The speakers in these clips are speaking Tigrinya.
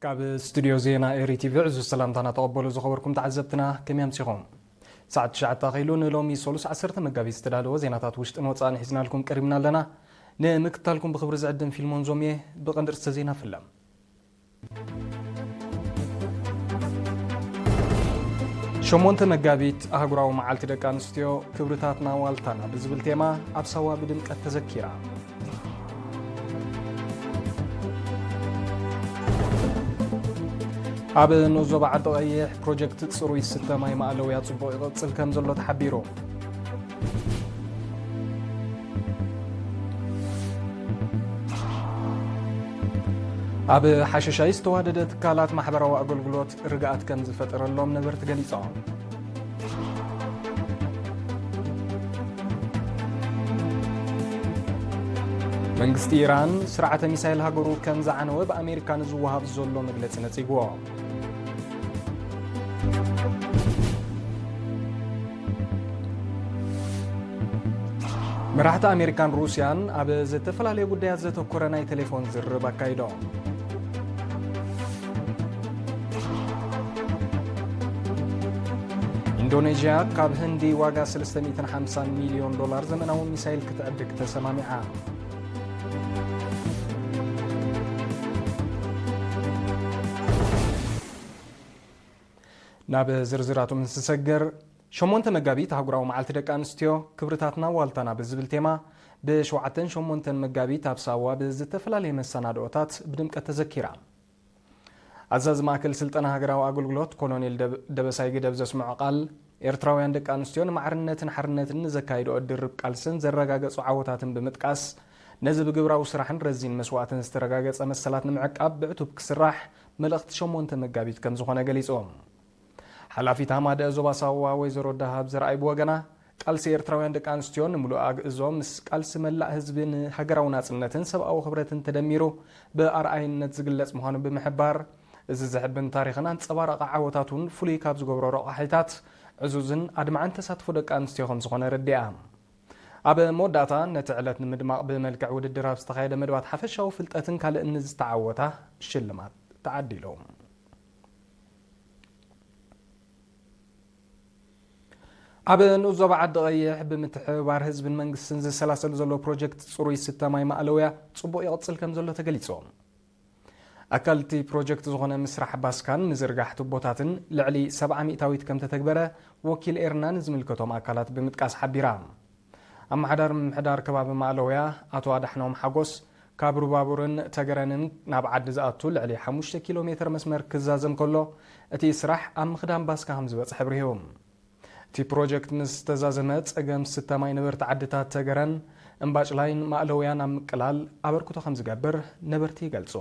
ኣብ ስቱድዮ ዜና ኤሪ ቲቪ ዕዙዝ ሰላምታና ተቐበሉ ዝኸበርኩም ተዓዘብትና፣ ከመይ ኣምሲኹም? ሰዓት ትሽዓተ ኣኺሉ ንሎሚ ሰሉስ ዓሰርተ መጋቢት ዝተዳለወ ዜናታት ውሽጥን ወጻእን ሒዝናልኩም ቀሪብና ኣለና። ንምክትታልኩም ብኽብሪ ዝዕድም ፊልሞን ዞምየ። ብቐንዲ ርእስተ ዜና ፍለም። ሸሞንተ መጋቢት ኣህጉራዊ መዓልቲ ደቂ ኣንስትዮ፣ ክብርታትና ዋልታና ብዝብል ቴማ ኣብ ሳዋ ብድምቀት ተዘኪራ። ኣብ ንኡስ ዞባ ዓዲ ቀይሕ ፕሮጀክት ጽሩይ ዝስተ ማይ ማእለውያ ጽቡቕ ይቕጽል ከም ዘሎ ተሓቢሩ። ኣብ ሓሸሻይ ዝተዋደደ ትካላት ማሕበራዊ ኣገልግሎት ርግኣት ከም ዝፈጠረሎም ነበርቲ ገሊጾም። መንግስቲ ኢራን ስርዓተ ሚሳይል ሃገሩ ከም ዝዓነወ ብኣሜሪካ ንዝወሃብ ዘሎ መግለጺ ነጺግዎ። መራሕቲ ኣሜሪካን ሩስያን ኣብ ዝተፈላለዩ ጉዳያት ዘተኮረ ናይ ቴሌፎን ዝርርብ ኣካይዶም። ኢንዶኔዥያ ካብ ህንዲ ዋጋ ሰለስተ ሚእትን ሓምሳን ሚልዮን ዶላር ዘመናዊ ሚሳይል ክትዕድግ ተሰማሚዓ። ናብ ዝርዝራቱ ምስ ንሰግር፣ ሸሞንተ መጋቢት ኣህጉራዊ መዓልቲ ደቂ ኣንስትዮ፣ ክብርታትና ዋልታና ብዝብል ቴማ፣ ብሸውዓተን ሸሞንተን መጋቢት ኣብ ሳዋ ብዝተፈላለየ መሰናድኦታት ብድምቀት ተዘኪራ። ኣዛዚ ማእከል ስልጠና ሃገራዊ ኣገልግሎት ኮሎኔል ደብ-፣ ደበሳይ ግደብ ዘስምዖ ቃል፣ ኤርትራውያን ደቂ ኣንስትዮ ንማዕርነትን ሓርነትን ንዘካይድኦ ድርብ ቃልስን ዘረጋገጹ ዓወታትን ብምጥቃስ፣ ነዚ ብግብራዊ ስራሕን ረዚን መስዋእትን ዝተረጋገጸ መሰላት ንምዕቃብ ብዕቱብ ክስራሕ መልእኽቲ ሸሞንተ መጋቢት ከም ዝኾነ ገሊጹ። ሓላፊት ሃማደአ ዞባ ሳዋ ወይዘሮ ደሃብ ዘርኣይ ብወገና፣ ቃልሲ ኤርትራውያን ደቂ ኣንስትዮ ንምሉእ ኣግእዞ ምስ ቃልሲ መላእ ህዝቢ ንሃገራዊ ናጽነትን ሰብኣዊ ክብረትን ተደሚሩ ብኣርኣይነት ዝግለጽ ምዃኑ ብምሕባር፣ እዚ ዘሕብን ታሪኽን ኣንጸባራቒ ዓወታት እውን ፍሉይ ካብ ዝገብሮ ረቋሒታት ዕዙዝን ኣድማዕን ተሳትፎ ደቂ ኣንስትዮ ከም ዝኾነ ኣረዲኣ። ኣብ መወዳእታ ነቲ ዕለት ንምድማቕ ብመልክዕ ውድድር ኣብ ዝተኻየደ መደባት ሓፈሻዊ ፍልጠትን ካልእን ንዝተዓወታ ሽልማት ተዓዲሉ። ኣብ ንኡስ ዞባ ዓዲ ቀይሕ ብምትሕብባር ህዝብን መንግስትን ዝሰላሰል ዘሎ ፕሮጀክት ጽሩይ ዝስተ ማይ ማእለውያ ጽቡቕ ይቕጽል ከም ዘሎ ተገሊጹ። ኣካል እቲ ፕሮጀክት ዝኾነ ምስራሕ ባስካን ምዝርጋሕ ቱቦታትን ልዕሊ ሰብዓ ሚእታዊት ከም ተተግበረ ወኪል ኤርና ንዝምልከቶም ኣካላት ብምጥቃስ ሓቢራ። ኣመሓዳሪ ምምሕዳር ከባቢ ማእለውያ ኣቶ ኣዳሕኖም ሓጎስ፣ ካብ ሩባቡርን ተገረንን ናብ ዓዲ ዝኣቱ ልዕሊ ሓሙሽተ ኪሎ ሜትር መስመር ክዛዘም ከሎ፣ እቲ ስራሕ ኣብ ምኽዳን ባስካ ከም ዝበጽሐ ኣብሪሁ። እቲ ፕሮጀክት ምስ ተዛዘመ፣ ጸገም ዝስተ ማይ ነበርቲ ዓድታት ተገረን፣ እምባጭላይን ማእለውያን ኣብ ምቅላል ኣበርክቶ ከም ዝገብር ነበርቲ ይገልጹ።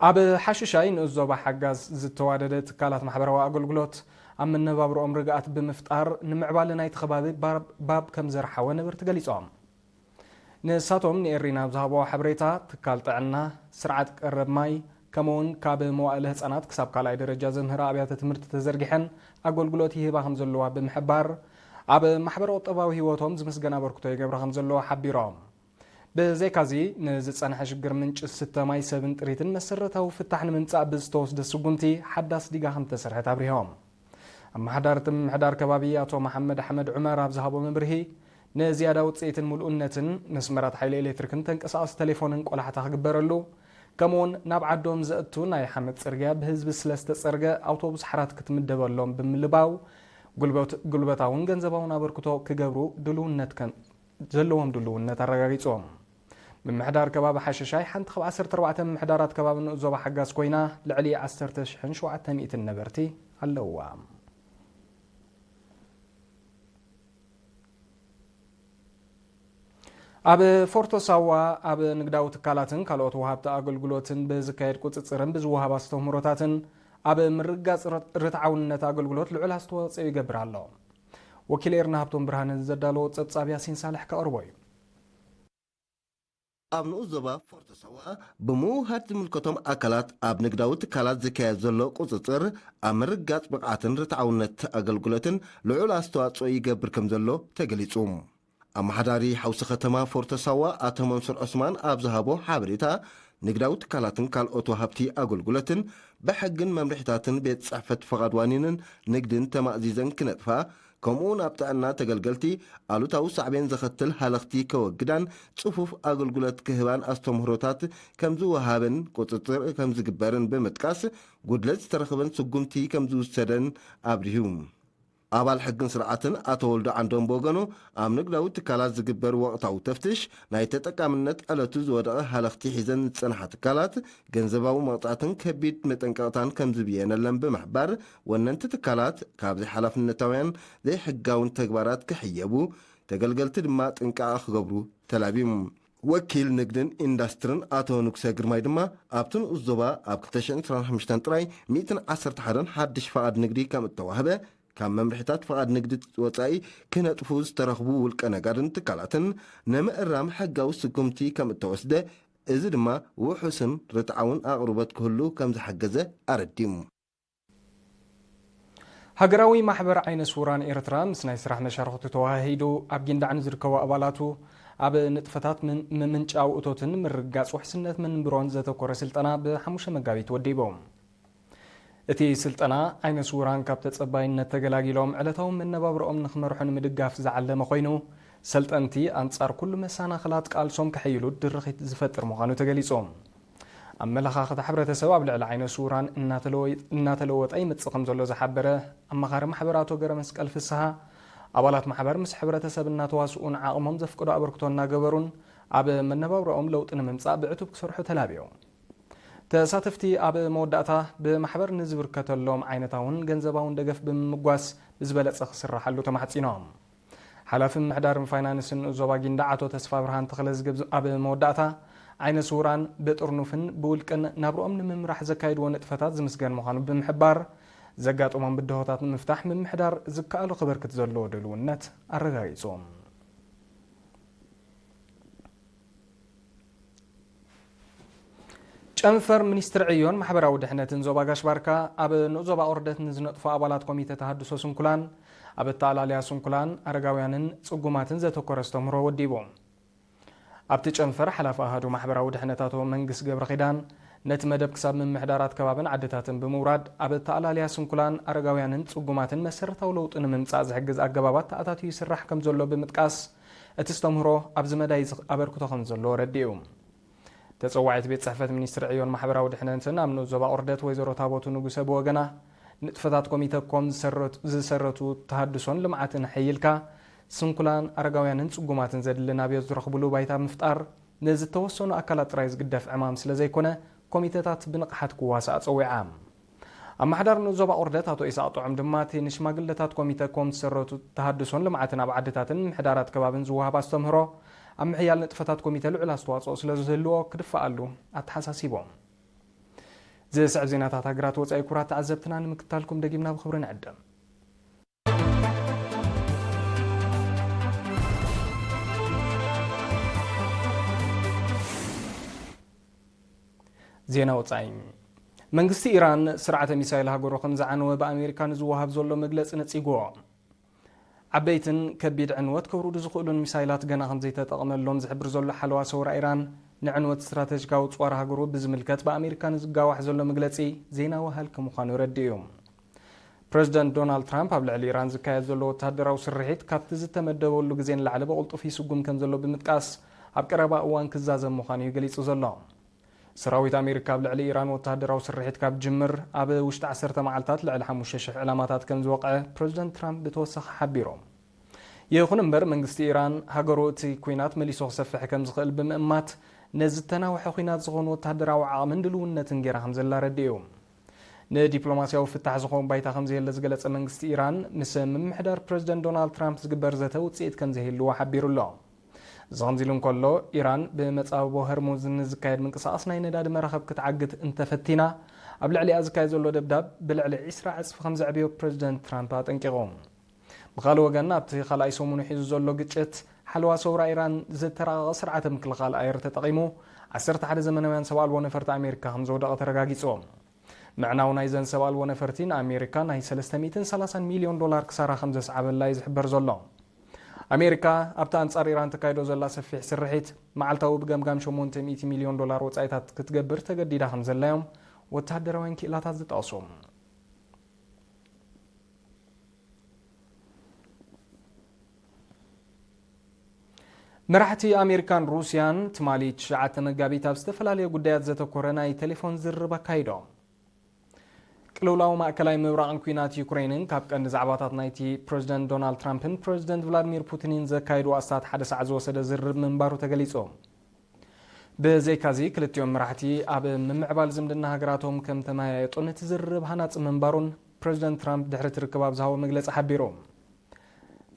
ኣብ ሓሽሻይ ንኡስ ዞባ ሓጋዝ ዝተዋደደ ትካላት ማሕበራዊ ኣገልግሎት ኣብ መነባብሮኦም ርግኣት ብምፍጣር ንምዕባለ ናይቲ ከባቢ ባብ፣ ባብ ከም ዘርሓወ ነበርቲ ገሊጾም። ንሳቶም ንኤሪና ኣብ ዝሃብዎ ሓበሬታ፣ ትካል ጥዕና፣ ስርዓት ቀረብ ማይ፣ ከምኡውን ካብ መዋእለ ህጻናት ክሳብ ካልኣይ ደረጃ ዘምህራ ኣብያተ ትምህርቲ ተዘርጊሐን ኣገልግሎት ይህባ ከም ዘለዋ ብምሕባር፣ ኣብ ማሕበረ ቁጠባዊ ህይወቶም ዝምስገን ኣበርክቶ ይገብራ ከም ዘለዋ ሓቢሮም። ብዘይካዚ፣ ንዝጸንሐ ሽግር ምንጪ ዝስተ ማይ፣ ሰብን ጥሪትን መሰረታዊ ፍታሕ ንምምጻእ ብዝተወስደ ስጉምቲ ሓዳስ ዲጋ ከም እተሰርሐት ኣብሪሆም። ኣመሓዳሪ እቲ ምምሕዳር ከባቢ ኣቶ መሓመድ ኣሕመድ ዑመር ኣብ ዝሃቦ መብርሂ፣ ንዝያዳ ውጽኢትን ምሉእነትን መስመራት ሓይሊ ኤሌክትሪክን ተንቀሳቓሲ ቴሌፎንን ቆላሕታ ክግበረሉ፣ ከምኡውን ናብ ዓዶም ዘእቱ ናይ ሓመድ ጽርግያ ብህዝቢ ስለ ዝተጸርገ ኣውቶቡስ ሓራት ክትምደበሎም ብምልባው፣ ጉልበት-፣ ጉልበታውን ገንዘባውን ኣበርክቶ ክገብሩ ድልውነት ከም ዘለዎም ድልውነት ኣረጋጊጾም። ምምሕዳር ከባቢ ሓሸሻይ ሓንቲ ካብ ዓሰርተ ኣርባዕተ ምምሕዳራት ከባቢ ንኡስ ዞባ ሓጋዝ ኮይና፣ ልዕሊ ዓሰርተ ሽሕን ሸውዓተ ሚእትን ነበርቲ ኣለውዋ። ኣብ ፎርቶ ሳዋ ኣብ ንግዳዊ ትካላትን ካልኦት ወሃብቲ ኣገልግሎትን ብዝካየድ ቁጽጽርን ብዝወሃብ ኣስተምህሮታትን ኣብ ምርግጋጽ ርት-፣ ርትዓውነት ኣገልግሎት ልዑል ኣስተዋጽኦ ይገብር ኣሎ። ወኪል ኤርና ሃብቶም ብርሃንን ዘዳለዎ ጸብጻብ ያሲን ሳልሕ ከቕርቦ እዩ። ኣብ ንኡስ ዞባ ፎርቶ ሳዋ ብምውሃድ ዝምልከቶም ኣካላት ኣብ ንግዳዊ ትካላት ዝካየድ ዘሎ ቁጽጽር ኣብ ምርግጋጽ ብቕዓትን ርትዓውነት ኣገልግሎትን ልዑል ኣስተዋጽኦ ይገብር ከም ዘሎ ተገሊጹ። ኣመሓዳሪ ሓውሲ ከተማ ፎርቶ ሳዋ ኣቶ መንሱር ዑስማን ኣብ ዝሃቦ ሓበሬታ፣ ንግዳዊ ትካላትን ካልኦት ወሃብቲ ኣገልግሎትን ብሕግን መምርሒታትን ቤት ጽሕፈት ፍቓድ ዋኒንን ንግድን ተማእዚዘን ክነጥፋ፣ ከምኡውን ኣብ ጥዕና ተገልገልቲ ኣሉታዊ ሳዕቤን ዘኸትል ሃለኽቲ ከወግዳን ጽፉፍ ኣገልግሎት ክህባን ኣስተምህሮታት ከም ዝወሃበን ቁጽጽር ከም ዝግበርን ብምጥቃስ፣ ጉድለት ዝተረኽበን ስጉምቲ ከም ዝውሰደን ኣብሪሁ። ኣባል ሕግን ስርዓትን ኣቶ ወልዱ ዓንዶም ብወገኑ፣ ኣብ ንግዳዊ ትካላት ዝግበር ወቕታዊ ተፍትሽ፣ ናይ ተጠቃምነት ዕለቱ ዝወደቐ ሃለኽቲ ሒዘን ዝጸንሓ ትካላት ገንዘባዊ መቕጻዕትን ከቢድ መጠንቀቕታን ከም ዝብየነለን ብምሕባር፣ ወነንቲ ትካላት ካብ ዘይሓላፍነታውያን ዘይሕጋውን ተግባራት ክሕየቡ፣ ተገልገልቲ ድማ ጥንቃቐ ክገብሩ ተላብዩ። ወኪል ንግድን ኢንዳስትርን ኣቶ ንጉሰ ግርማይ ድማ፣ ኣብቲ ንኡስ ዞባ ኣብ ክልተ ሽሕን ዕስራን ሓሙሽተን ጥራይ ሚእትን ዓሰርተ ሓደን ሓድሽ ፍቓድ ንግዲ ከም እተዋህበ፣ ካብ መምርሒታት ፍቓድ ንግዲ ወጻኢ ክነጥፉ ዝተረኽቡ ውልቀ ነጋድን ትካላትን ንምእራም ሕጋዊ ስጉምቲ ከም እተወስደ፣ እዚ ድማ ውሑስን ርትዓውን ኣቕርቦት ክህሉ ከም ዝሓገዘ ኣረዲሙ። ሃገራዊ ማሕበር ዓይነ ስውራን ኤርትራ ምስ ናይ ስራሕ መሻርኽቱ ተወሃሂዱ ኣብ ጊንዳዕ ንዝርከቡ ኣባላቱ ኣብ ንጥፈታት ምን-፣ ምምንጫው እቶትን ምርግጋጽ ውሕስነት መንብሮን ዘተኮረ ስልጠና ብሓሙሽተ መጋቢት ወዲቡ። እቲ ስልጠና ዓይነ ስውራን ካብ ተጸባይነት ተገላጊሎም ዕለታዊ መነባብሮኦም ንኽመርሑ ንምድጋፍ ዝዓለመ ኮይኑ፣ ሰልጠንቲ ኣንጻር ኩሉ መሰናኽላት ቃልሶም ከሐይሉ ድርኺት ዝፈጥር ምዃኑ ተገሊጹ። ኣመለኻኽታ ሕብረተሰብ ኣብ ልዕሊ ዓይነ ስውራን እናተለወ-፣ እናተለወጠ ይመጽእ ከም ዘሎ ዝሓበረ ኣማኻሪ ማሕበር ኣቶ ገረመስቀል ፍስሃ፣ ኣባላት ማሕበር ምስ ሕብረተሰብ እናተዋስኡን ዓቕሞም ዘፍቅዶ ኣበርክቶ እናገበሩን ኣብ መነባብሮኦም ለውጢ ንምምጻእ ብዕቱብ ክሰርሑ ተላብዮም። ተሳተፍቲ ኣብ መወዳእታ ብማሕበር ንዝብርከተሎም ዓይነታውን ገንዘባውን ደገፍ ብምምጓስ ብዝበለጸ ክስራሓሉ ተማሕጺኖም። ሓላፊ ምምሕዳርን ፋይናንስን ንኡስ ዞባ ጊንዳዕ ኣቶ ተስፋ ብርሃን ተኽለ ዝገብዝ ኣብ መወዳእታ፣ ዓይነ ስውራን ብጥርኑፍን ብውልቅን ናብርኦም ንምምራሕ ዘካየድዎ ንጥፈታት ዝምስገን ምዃኑ ብምሕባር፣ ዘጋጠሞም ብድሆታት ንምፍታሕ ምምሕዳር ዝከኣሎ ከበርክት ዘለዎ ድልውነት ኣረጋጊጹ። ጨንፈር ሚኒስትሪ ዕዮን ማሕበራዊ ድሕነትን ዞባ ጋሽ ባርካ ኣብ ንኡስ ዞባ ኦርደት ንዝነጥፉ ኣባላት ኮሚተ ተሃድሶ ስንኩላን፣ ኣብ ኣተኣላልያ ስንኩላን፣ ኣረጋውያንን ጽጉማትን ዘተኮረ ኣስተምህሮ ወዲቡ። ኣብቲ ጨንፈር ሓላፊ ኣሃዱ ማሕበራዊ ድሕነት ኣቶ መንግስ ገብረ ኪዳን፣ ነቲ መደብ ክሳብ ምምሕዳራት ከባብን ዓድታትን ብምውራድ ኣብ ኣተኣላልያ ስንኩላን፣ ኣረጋውያንን ጽጉማትን መሰረታዊ ለውጢ ንምምጻእ ዝሕግዝ ኣገባባት ተኣታትዩ ይስራሕ ከም ዘሎ ብምጥቃስ፣ እቲ ኣስተምህሮ ኣብዚ መዳይ ዝኽ-፣ ኣበርክቶ ከም ዘለዎ ረዲኡ። ተጸዋዒት ቤት ጽሕፈት ሚኒስትሪ ዕዮን ማሕበራዊ ድሕነትን ኣብ ንኡስ ዞባ ኦርደት ወይዘሮ ታቦቱ ንጉሰ ብወገና፣ ንጥፈታት ኮሚተ ኮም ዝሰረቱ፣ ዝሰረቱ ተሃድሶን ልምዓትን ኣሐይልካ፣ ስንኩላን፣ ኣረጋውያንን ጽጉማትን ዘድሊ ናብዮት ዝረኽብሉ ባይታ ምፍጣር፣ ንዝተወሰኑ ኣካላት ጥራይ ዝግደፍ ዕማም ስለ ዘይኮነ፣ ኮሚተታት ብንቕሓት ክዋሳኣ ጸዊዓ። ኣመሓዳሪ ንኡስ ዞባ ኦርደት ኣቶ ኢሳቕ ጥዑም ድማ፣ እቲ ንሽማግለታት ኮሚተ ኮም ዝሰረቱ ተሃድሶን ልምዓትን ኣብ ዓድታትን ምምሕዳራት ከባብን ዝወሃብ ኣስተምህሮ፣ ኣብ ምሕያል ንጥፈታት ኮሚተ ልዑል ኣስተዋጽኦ ስለ ዝህልዎ ክድፈኣሉ ኣተሓሳሲቦም። ዝስዕብ ዜናታት ሃገራት ወጻኢ ክቡራት ተዓዘብትና ንምክትታልኩም ደጊምና ብኽብሪ ንዕድም። ዜና ወጻኢ። መንግስቲ ኢራን ስርዓተ ሚሳይል ሃገሩ ከም ዝዓነወ ብኣሜሪካ ንዝወሃብ ዘሎ መግለጺ ነጺግዎ። ዓበይትን ከቢድ ዕንወት ከውርዱ ዝኽእሉን ሚሳይላት ገና ከም ዘይተጠቕመሎም ዝሕብር ዘሎ ሓለዋ ሰውራ ኢራን፣ ንዕንወት ስትራተጂካዊ ጽዋር ሃገሩ ብዝምልከት ብኣሜሪካ ንዝጋዋሕ ዘሎ መግለጺ ዜናዊ ሃልኪ ምዃኑ ረዲኡ። ፕረዚደንት ዶናልድ ትራምፕ ኣብ ልዕሊ ኢራን ዝካየድ ዘሎ ወተሃደራዊ ስርሒት ካብቲ ዝተመደበሉ ግዜ ንላዕሊ ብቕልጡፍ ይስጉም ከም ዘሎ ብምጥቃስ፣ ኣብ ቀረባ እዋን ክዛዘም ምዃኑ እዩ ገሊጹ ዘሎ። ሰራዊት ኣሜሪካ ኣብ ልዕሊ ኢራን ወተሃደራዊ ስርሒት ካብ ጅምር፣ ኣብ ውሽጢ ዓሰርተ መዓልታት ልዕሊ ሓሙሽተ ሽሕ ዕላማታት ከም ዝወቕዐ ፕረዚደንት ትራምፕ ብተወሳኺ ሓቢሮም። ይኹን እምበር፣ መንግስቲ ኢራን ሃገሩ እቲ ኲናት መሊሱ ክሰፍሕ ከም ዝኽእል ብምእማት፣ ነዚ ዝተናውሐ ኲናት ዝኾኑ ወተሃደራዊ ዓቕምን ድልውነትን ገይራ ከም ዘላ ረዲኡ። ንዲፕሎማስያዊ ፍታሕ ዝኸውን ባይታ ከም ዘየለ ዝገለጸ መንግስቲ ኢራን፣ ምስ ምምሕዳር ፕረዚደንት ዶናልድ ትራምፕ ዝግበር ዘተ ውጽኢት ከም ዘይህልዎ ሓቢሩ ኣሎ። እዚ ከምዚ ኢሉ እንከሎ፣ ኢራን ብመጻብቦ ሆርሙዝ ንዝካየድ ምንቅስቓስ ናይ ነዳዲ መራኸብ ክትዓግት እንተፈቲና፣ ኣብ ልዕሊኣ ዝካየድ ዘሎ ደብዳብ ብልዕሊ ዕስራ ዕጽፊ ከም ዘዕብዮ ፕረዚደንት ትራምፕ ኣጠንቂቑ። ብኻልእ ወገን፣ ኣብቲ ካልኣይ ሰሙኑ ሒዙ ዘሎ ግጭት፣ ሓለዋ ሰውራ ኢራን ዝተራቐቐ ስርዓተ ምክልኻል ኣየር ተጠቒሙ፣ ዓሰርተ ሓደ ዘመናውያን ሰብ ኣልቦ ነፈርቲ ኣሜሪካ ከም ዘውደቐ ተረጋጊጹ። ምዕናው ናይዘን ሰብ ኣልቦ ነፈርቲ ንኣሜሪካ ናይ ሰለስተ ሚእትን ሰላሳን ሚልዮን ዶላር ክሳራ ከም ዘስዓበላ እዩ ዝሕበር ዘሎ። ኣሜሪካ ኣብቲ ኣንጻር ኢራን ተካይዶ ዘላ ሰፊሕ ስርሒት፣ መዓልታዊ ብገምጋም ሸሞንተ ሚእቲ ሚልዮን ዶላር ወጻኢታት ክትገብር ተገዲዳ ከም ዘላ እዮም ወተሃደራውያን ክኢላታት ዝጠቕሱ። መራሕቲ ኣሜሪካን ሩስያን ትማሊ ትሽዓተ መጋቢት ኣብ ዝተፈላለዩ ጉዳያት ዘተኮረ ናይ ቴሌፎን ዝርርብ ኣካይዶም። ቅልውላው ማእከላይ ምብራቕን ኲናት ዩክሬንን ካብ ቀንዲ ዛዕባታት ናይቲ ፕረዚደንት ዶናልድ ትራምፕን ፕረዚደንት ቭላድሚር ፑቲንን ዘካየድዎ ኣስታት ሓደ ሰዓት ዝወሰደ ዝርርብ ምንባሩ ተገሊጹ። ብዘይካዚ፣ ክልቲኦም መራሕቲ ኣብ ምምዕባል ዝምድና ሃገራቶም ከም ተመያየጡን እቲ ዝርርብ ሃናጺ ምንባሩን ፕረዚደንት ትራምፕ ድሕሪ እቲ ርክብ ኣብ ዝሃቦ መግለጺ ሓቢሩ።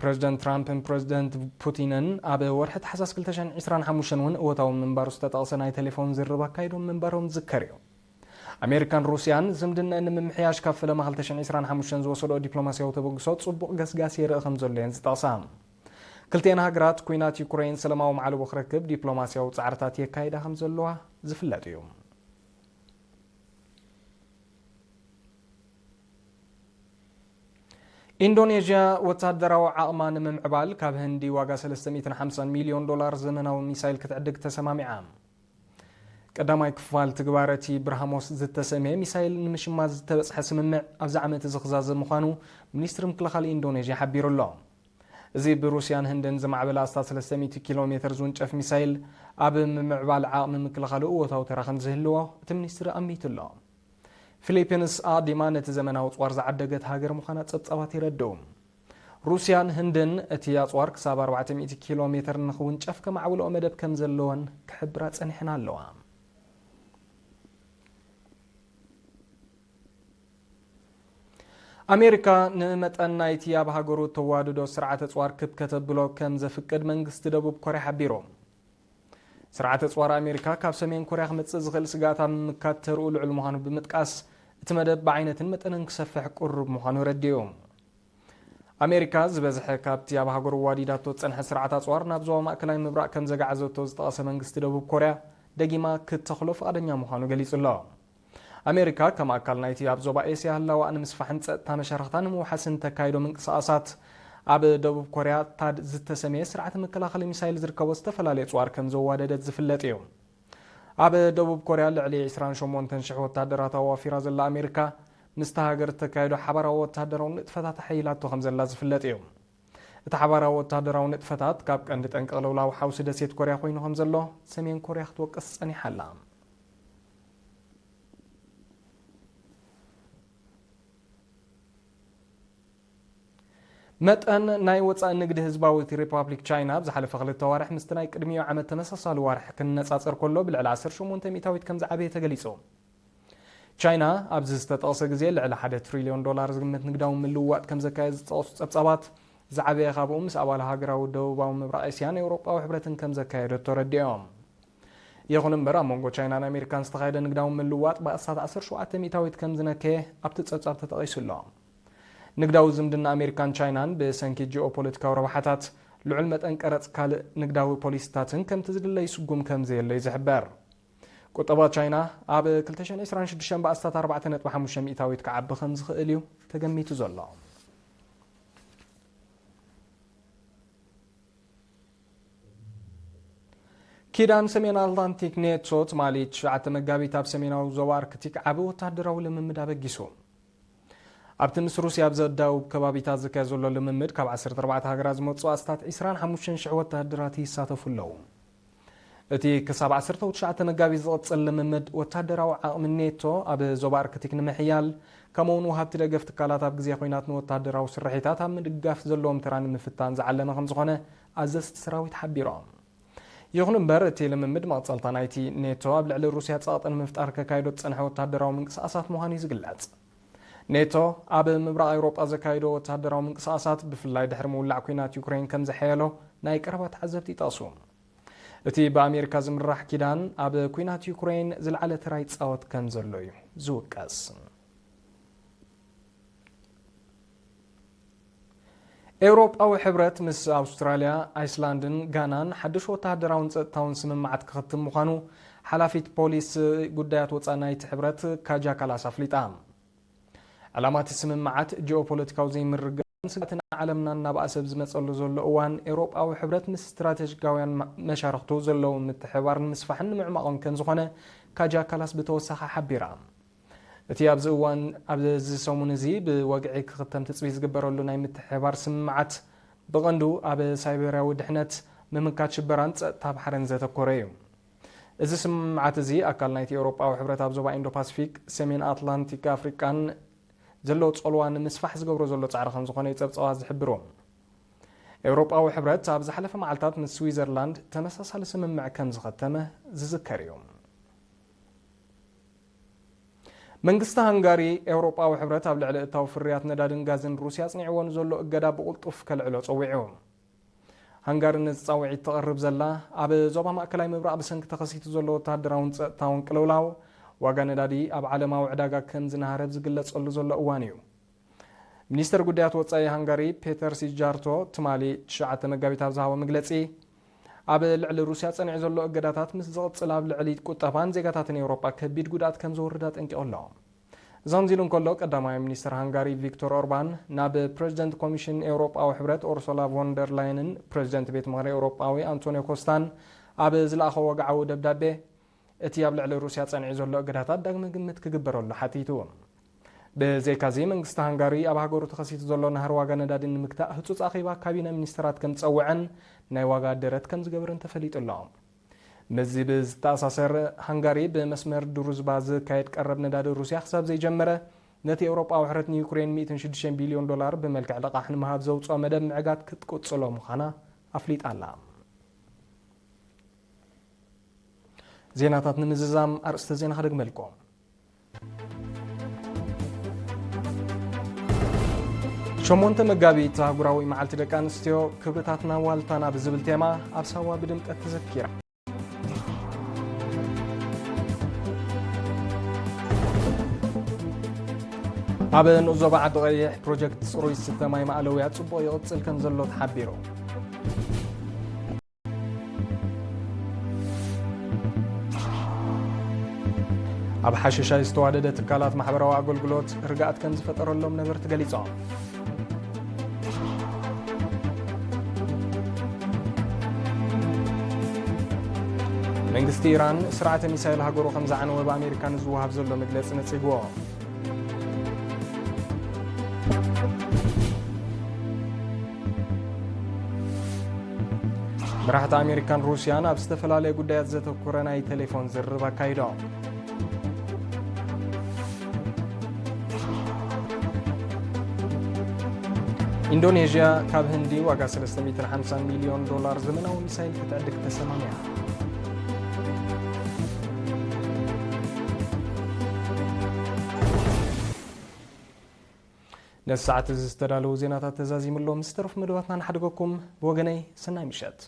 ፕረዚደንት ትራምፕን ፕረዚደንት ፑቲንን ኣብ ወርሒ ታሕሳስ ክልተ ሽሕን ዕስራን ሓሙሽተን እውን እወታዊ ምንባሩ ዝተጠቕሰ ናይ ቴሌፎን ዝርርብ ኣካይዶም ምንባሮም ዝዝከር እዩ። ኣሜሪካን ሩስያን ዝምድነአን ንምምሕያሽ ካብ ፈለማ ክልተ ሽሕን ዕስራን ሓሙሽተን ዝወሰድኦ ዲፕሎማስያዊ ተበግሶ ጽቡቕ ገስጋስ የርኢ ከም ዘሎ እየን ዝጠቕሳ። ክልቲኤን ሃገራት ኲናት ዩክሬን ሰላማዊ መዓልቦ ክረክብ ዲፕሎማስያዊ ጻዕርታት የካይዳ ከም ዘለዋ ዝፍለጥ እዩ። ኢንዶኔዥያ ወታደራዊ ዓቕማ ንምምዕባል ካብ ህንዲ ዋጋ ሰለስተ ሚእትን ሓምሳን ሚልዮን ዶላር ዘመናዊ ሚሳይል ክትዕድግ ተሰማሚዓ። ቀዳማይ ክፋል ትግባረ እቲ ብራህሞስ ዝተሰምየ ሚሳይል ንምሽማት ዝተበጽሐ ስምምዕ ኣብዚ ዓመት እዚ ክዛዘም ምዃኑ ሚኒስትሪ ምክልኻል ኢንዶኔዥያ ሓቢሩ ኣሎ። እዚ ብሩስያን ህንድን ዝማዕበለ ኣስታት ሰለስተ ሚእቲ ኪሎ ሜትር ዝውንጨፍ ሚሳይል ኣብ ምምዕባል ዓቕሚ ምክልኻሉ እወታዊ ተራ ከም ዝህልዎ እቲ ሚኒስትሪ ኣሚቱ ኣሎ። ፊሊፒንስ ኣቐዲማ ነቲ ዘመናዊ ኣጽዋር ዝዓደገት ሃገር ምዃና ጸብጻባት የረድኡ። ሩስያን ህንድን እቲ ኣጽዋር ክሳብ ኣርባዕተ ሚእቲ ኪሎ ሜትር ንኽውንጨፍ ከማዕብልኦ መደብ ከም ዘለወን ክሕብራ ጸኒሐን ኣለዋ። ኣሜሪካ ንመጠን ናይቲ ኣብ ሃገሩ እተዋድዶ ስርዓተ ኣጽዋር ክብ ከተብሎ ከም ዘፍቅድ መንግስቲ ደቡብ ኮርያ ሓቢሩ። ስርዓተ ኣጽዋር ኣሜሪካ ካብ ሰሜን ኮርያ ክመጽእ ዝኽእል ስግኣት ኣብ ምምካት ተርኡ ልዑል ምዃኑ ብምጥቃስ፣ እቲ መደብ ብዓይነትን መጠንን ክሰፍሕ ቅሩብ ምዃኑ ረዲኡ። ኣሜሪካ ዝበዝሐ ካብቲ ኣብ ሃገሩ ዋዲዳቶ ዝጸንሐ ስርዓት ኣጽዋር ናብ ዞባ ማእከላይ ምብራቕ ከም ዘጋዓዘቶ ዝጠቐሰ መንግስቲ ደቡብ ኮርያ፣ ደጊማ ክተኽሎ ፍቓደኛ ምዃኑ ገሊጹ ኣሎ። ኣሜሪካ ከም ኣካል ናይቲ ኣብ ዞባ ኤስያ ህላወኣ ንምስፋሕን ጸጥታ መሻርኽታ ንምውሓስን ተካይዶ ምንቅስቓሳት፣ ኣብ ደቡብ ኮርያ ታድ ዝተሰምየ ስርዓተ መከላኸሊ ሚሳይል ዝርከቦ ዝተፈላለየ ኣጽዋር ከም ዘዋደደት ዝፍለጥ እዩ። ኣብ ደቡብ ኮርያ ልዕሊ ዕስራን ሸሞንተን ሽሕ ወታደራት ኣዋፊራ ዘላ ኣሜሪካ፣ ምስታ ሃገር እተካየዶ ሓባራዊ ወታደራዊ ንጥፈታት ኣሐይላቶ ከም ዘላ ዝፍለጥ እዩ። እቲ ሓባራዊ ወታደራዊ ንጥፈታት ካብ ቀንዲ ጠንቂ ቅልውላው ሓውሲ ደሴት ኮርያ ኮይኑ ከም ዘሎ ሰሜን ኮርያ ክትወቅስ ጸኒሓ ኣላ። መጠን ናይ ወጻኢ ንግዲ ህዝባዊት ሪፓብሊክ ቻይና ኣብ ዝሓለፈ ክልተ ዋርሕ ምስቲ ናይ ቅድሚኡ ዓመት ተመሳሳሊ ዋርሕ ክነጻጸር ከሎ ብልዕሊ ዓሰርተ ሸሞንተ ሚእታዊት ከም ዝዓበየ ተገሊጹ። ቻይና ኣብዚ ዝተጠቕሰ ግዜ ልዕሊ ሓደ ትሪልዮን ዶላር ዝግመት ንግዳዊ ምልውዋጥ ከም ዘካየደ ዝጠቕሱ ጸብጻባት፣ ዝዓበየ ካብኡ ምስ ኣባል ሃገራዊ ደቡባዊ ምብራቕ ኤስያን ኤውሮጳዊ ሕብረትን ከም ዘካየደቶ ረዲኦም። ይኹን እምበር፣ ኣብ መንጎ ቻይናን ኣሜሪካን ዝተኻየደ ንግዳዊ ምልውዋጥ ብኣስታት ዓሰርተ ሸውዓተ ሚእታዊት ከም ዝነከየ ኣብቲ ጸብጻብ ተጠቒሱ ኣሎ። ንግዳዊ ዝምድና ኣሜሪካን ቻይናን ብሰንኪ ጂኦፖለቲካዊ ረብሓታት፣ ልዑል መጠን ቀረጽ፣ ካልእ ንግዳዊ ፖሊሲታትን ከምቲ ዝድለ ይስጉም ከም ዘየሎ እዩ ዝሕበር። ቁጠባ ቻይና ኣብ ክልተ ሽሕን ዕስራን ሽዱሽተን ብኣስታት ኣርባዕተ ነጥቢ ሓሙሽተ ሚእታዊት ክዓቢ ከም ዝኽእል እዩ ተገሚቱ ዘሎ። ኪዳን ሰሜን ኣትላንቲክ ኔቶ ትማሊ ትሽዓተ መጋቢት ኣብ ሰሜናዊ ዞባ ኣርክቲክ ዓቢ ወተሃደራዊ ልምምድ ኣበጊሱ። ኣብቲ ምስ ሩስያ ኣብ ዘዳውብ ከባቢታት ዝካየድ ዘሎ ልምምድ ካብ ዓሰርተ ኣርባዕተ ሃገራት ዝመጹ ኣስታት ዕስራን ሓሙሽተን ሽሕ ወተሃደራት ይሳተፉ ኣለዉ። እቲ ክሳብ ዓሰርተ ትሽዓተ መጋቢት ዝቕጽል ልምምድ ወተሃደራዊ ዓቕሚ ኔቶ ኣብ ዞባ ኣርክቲክ ንምሕያል፣ ከምኡ እውን ወሃብቲ ደገፍ ትካላት ኣብ ግዜ ኲናት ንወተሃደራዊ ስርሒታት ኣብ ምድጋፍ ዘለዎም ተራ ንምፍታን ዝዓለመ ከም ዝኾነ ኣዘዝቲ ሰራዊት ሓቢሮም። ይኹን እምበር፣ እቲ ልምምድ መቕጸልታ ናይቲ ኔቶ ኣብ ልዕሊ ሩስያ ጸቕጢ ንምፍጣር ከካይዶ ዝጸንሐ ወተሃደራዊ ምንቅስቓሳት ምዃኑ እዩ ዝግለጽ። ኔቶ ኣብ ምብራቕ ኤውሮጳ ዘካይዶ ወተሃደራዊ ምንቅስቓሳት፣ ብፍላይ ድሕሪ ምውላዕ ኲናት ዩክሬን ከም ዘሐየሎ ናይ ቀረባ ተዓዘብቲ ይጠቕሱ። እቲ ብኣሜሪካ ዝምራሕ ኪዳን ኣብ ኲናት ዩክሬን ዝለዓለ ተራ ይጻወት ከም ዘሎ እዩ ዝውቀስ። ኤውሮጳዊ ሕብረት ምስ ኣውስትራልያ፣ ኣይስላንድን ጋናን ሓድሽ ወተሃደራውን ጸጥታውን ስምምዓት ክኽትም ምዃኑ ሓላፊት ፖሊስ ጉዳያት ወጻኢ ናይቲ ሕብረት ካጃ ካላስ ኣፍሊጣ። ዕላማ እቲ ስምምዓት ጂኦፖለቲካዊ ዘይምርግጋእን ስጋትን ዓለምና እናባእሰ ኣብ ዝመጸሉ ዘሎ እዋን፣ ኤውሮጳዊ ሕብረት ምስ ስትራቴጂካውያን ማ-፣ መሻርኽቱ ዘለዎ ምትሕብባር ንምስፋሕን ንምዕማቕን ከም ዝኾነ ካጃ ካላስ ብተወሳኺ ሓቢራ። እቲ ኣብዚ እዋን፣ ኣብዚ ሰሙን እዚ ብወግዒ ክኽተም ትጽቢት ዝግበረሉ ናይ ምትሕብባር ስምምዓት፣ ብቐንዱ ኣብ ሳይበርያዊ ድሕነት፣ ምምካት ሽበራን ጸጥታ ባሕርን ዘተኮረ እዩ። እዚ ስምምዓት እዚ ኣካል ናይቲ ኤውሮጳዊ ሕብረት ኣብ ዞባ ኢንዶ ፓሲፊክ፣ ሰሜን ኣትላንቲክ ኣፍሪቃን ዘሎ ጸልዋ ንምስፋሕ ዝገብሮ ዘሎ ጻዕሪ ከም ዝኾነ እዩ ጸብጻባት ዝሕብሩ። ኤውሮጳዊ ሕብረት ኣብ ዝሓለፈ መዓልታት ምስ ስዊዘርላንድ ተመሳሳሊ ስምምዕ ከም ዝኸተመ ዝዝከር እዩ። መንግስቲ ሃንጋሪ፣ ኤውሮጳዊ ሕብረት ኣብ ልዕሊ እታው ፍርያት ነዳድን ጋዝን ሩስያ ኣጽኒዕዎ ንዘሎ እገዳ ብቕልጡፍ ከልዕሎ ጸዊዑ። ሃንጋሪ ነዚ ጻውዒት ተቕርብ ዘላ፣ ኣብ ዞባ ማእከላይ ምብራቕ ብሰንኪ ተኸሲቱ ዘሎ ወተሃደራውን ጸጥታውን ቅልውላው፣ ዋጋ ነዳዲ ኣብ ዓለማዊ ዕዳጋ ከም ዝናሃረ ኣብ ዝግለጸሉ ዘሎ እዋን እዩ። ሚኒስተር ጉዳያት ወጻኢ ሃንጋሪ ፔተር ሲጃርቶ ትማሊ ትሽዓተ መጋቢት ኣብ ዝሃቦ መግለጺ፣ ኣብ ልዕሊ ሩስያ ጸኒዑ ዘሎ እገዳታት ምስ ዝቕጽል ኣብ ልዕሊ ቁጠባን ዜጋታትን ኤውሮጳ ከቢድ ጉድኣት ከም ዘውርድ ኣጠንቂቑ ኣሎ። እዞም ዚሉ እንከሎ፣ ቀዳማይ ሚኒስተር ሃንጋሪ ቪክቶር ኦርባን ናብ ፕረዚደንት ኮሚሽን ኤውሮጳዊ ሕብረት ኡርሱላ ቮን ደር ላየንን ፕረዚደንት ቤት ምኽሪ ኤውሮጳዊ ኣንቶኒዮ ኮስታን ኣብ ዝለኣኸዎ ወግዓዊ ደብዳቤ፣ እቲ ኣብ ልዕሊ ሩስያ ጸኒዑ ዘሎ እገዳታት ዳግመ ግምት ክግበረሉ ሓቲቱ። ብዘይካዚ፣ መንግስቲ ሃንጋሪ ኣብ ሃገሩ ተኸሲቱ ዘሎ ናህሪ ዋጋ ነዳዲ ንምግታእ ህጹጽ ኣኼባ ካቢነ ሚኒስተራት ከም ዝጸውዐን ናይ ዋጋ ደረት ከም ዝገበረን ተፈሊጡ ኣሎ። ምስዚ ብዝተኣሳሰር፣ ሃንጋሪ ብመስመር ድሩዝባ ዝካየድ ቀረብ ነዳዲ ሩስያ ክሳብ ዘይጀመረ፣ ነቲ ኤውሮጳዊ ሕብረት ንዩክሬን ሚእትን ሽዱሽተን ቢልዮን ዶላር ብመልክዕ ልቓሕ ንምሃብ ዘውጽኦ መደብ ምዕጋት ክትቅጽሎ ምዃና ኣፍሊጣ ኣላ። ዜናታት ንምዝዛም ኣርእስተ ዜና ክደግመልኩም። ሸሞንተ መጋቢት ኣህጉራዊ መዓልቲ ደቂ ኣንስትዮ፣ ክብርታትና ዋልታና ብዝብል ቴማ ኣብ ሳዋ ብድምቀት ተዘኪራ። ኣብ ንኡስ ዞባ ዓዲ ቀይሕ፣ ፕሮጀክት ጽሩይ ዝስተ ማይ ማእለውያ ጽቡቕ ይቕጽል ከም ዘሎ ተሓቢሩ። ኣብ ሓሸሻይ ዝተዋደደ ትካላት ማሕበራዊ ኣገልግሎት ርግኣት ከም ዝፈጠረሎም ነበርቲ ገሊጾም። መንግስቲ ኢራን ስርዓተ ሚሳይል ሃገሩ ከም ዝዓነወ ብኣሜሪካ ንዝወሃብ ዘሎ መግለጺ ነጺግዎ። መራሕቲ ኣሜሪካን ሩስያን ኣብ ዝተፈላለየ ጉዳያት ዘተኮረ ናይ ቴሌፎን ዝርርብ ኣካይዶም። ኢንዶኔዥያ ካብ ህንዲ ዋጋ ሰለስተ ሚእትን ሓምሳን ሚልዮን ዶላር ዘመናዊ ሚሳይል ክትዕድግ ተሰማሚዓ። ነዚ ሰዓት እዚ ዝተዳለዉ ዜናታት ተዛዚሙ ኣሎ። ምስ ተረፉ መደባትና ንሓድገኩም። ብወገነይ ሰናይ ምሸት።